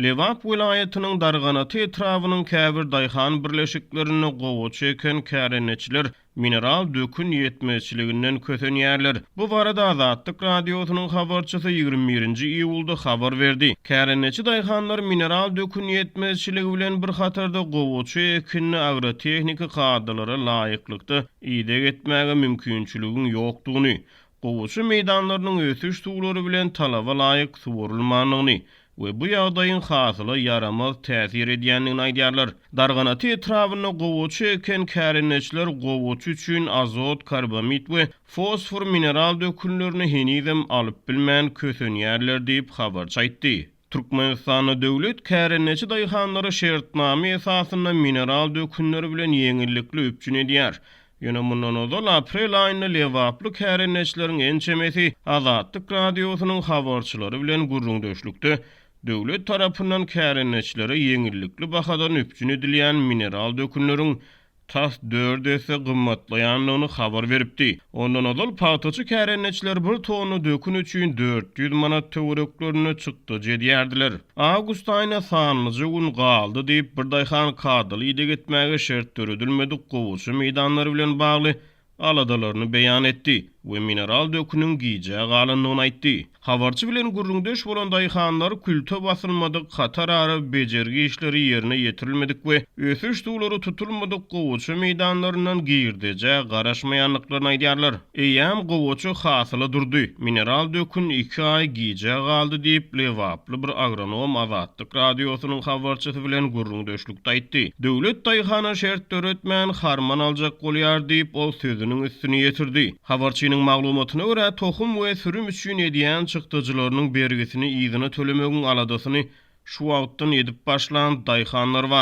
Lebap welaýatynyň Darganata etrabynyň käbir daýhan birleşiklerinde gowaça eken kärendeçiler mineral dökün ýetmezçiliginden kösenýärler. Bu barada Azatlyk Radiosynyň habarçysy 21 nji iýulda habar berdi. Kärendeçi daýhanlar mineral dökün ýetmezçiligi bilen bir hatarda gowaça ekinini agrotehniki kadalara laýyklykda ideg etmäge mümkinçiligiň ýokdugyny, gowaça meýdanlarynyň ösüş suwlary bilen talaba laýyk suwarylmandygyny we bu ýagdaýyň hasyla ýaramaz täsir edýändigini aýdýarlar. Darganata etrabynda gowaça eken kärendeçiler gowaça üçin azot, karbamid we fosfor mineral dökünlerini henizem alyp bilmän kösenýärler diýip, habarçy aýtdy. Türkmenistanda döwlet kärendeçi daýhanlary şertnama esasynda mineral dökünleri bilen ýeňillikli üpjün edýär. Ýöne mundan ozal aprel aýynda lebaply kärendeçileriň ençemesi Azatlyk Radiosynyň habarçylary bilen gürrüňdeşlikde döwlet tarapyndan kärendeçilere ýeňillikli bahadan üpjün edilýän mineral dökünleriň tas dört esse gymmatlaýandygyny habar beripdi. Ondan ozal pagtaçy kärendeçiler bir tonna dökün üçin 400 manat töwereklerinde çykdajy edýärdiler. Awgust aýyna sanlyja gün galdy diýip, bir daýhan kadaly ideg etmäge şert döredilmedik gowaça meýdanlary bilen bagly aladalaryny beýan etdi we mineral döküniň gijä galandygyny aýtdy. Habarçy bilen gürrüňdeş bolan daýhanlar külte basylmadyk, hatarara bejergi işleri ýerine ýetirilmedik we ösüş suwlary tutulmadyk gowaça meýdanlaryndan girdejä garaşmaýandyklaryny aýdýarlar. Eýýäm gowaça hasyla durdy, mineral dökün iki aý gijä galdy diýip, lebaply bir agronom Azatlyk Radiosynyň habarçysy bilen gürrüňdeşlikde aýtdy. Döwlet daýhana şert döretmän, harman aljak bolýar diýip, ol sözüniň üstüni ýetirdi. Habarçynyň maglumatyna görä, tohum we sürüm üçin edýän çykdajylarynyň bergisini yzyna tölemegiň aladasyny şu wagtdan edip başlan daýhanlar bar.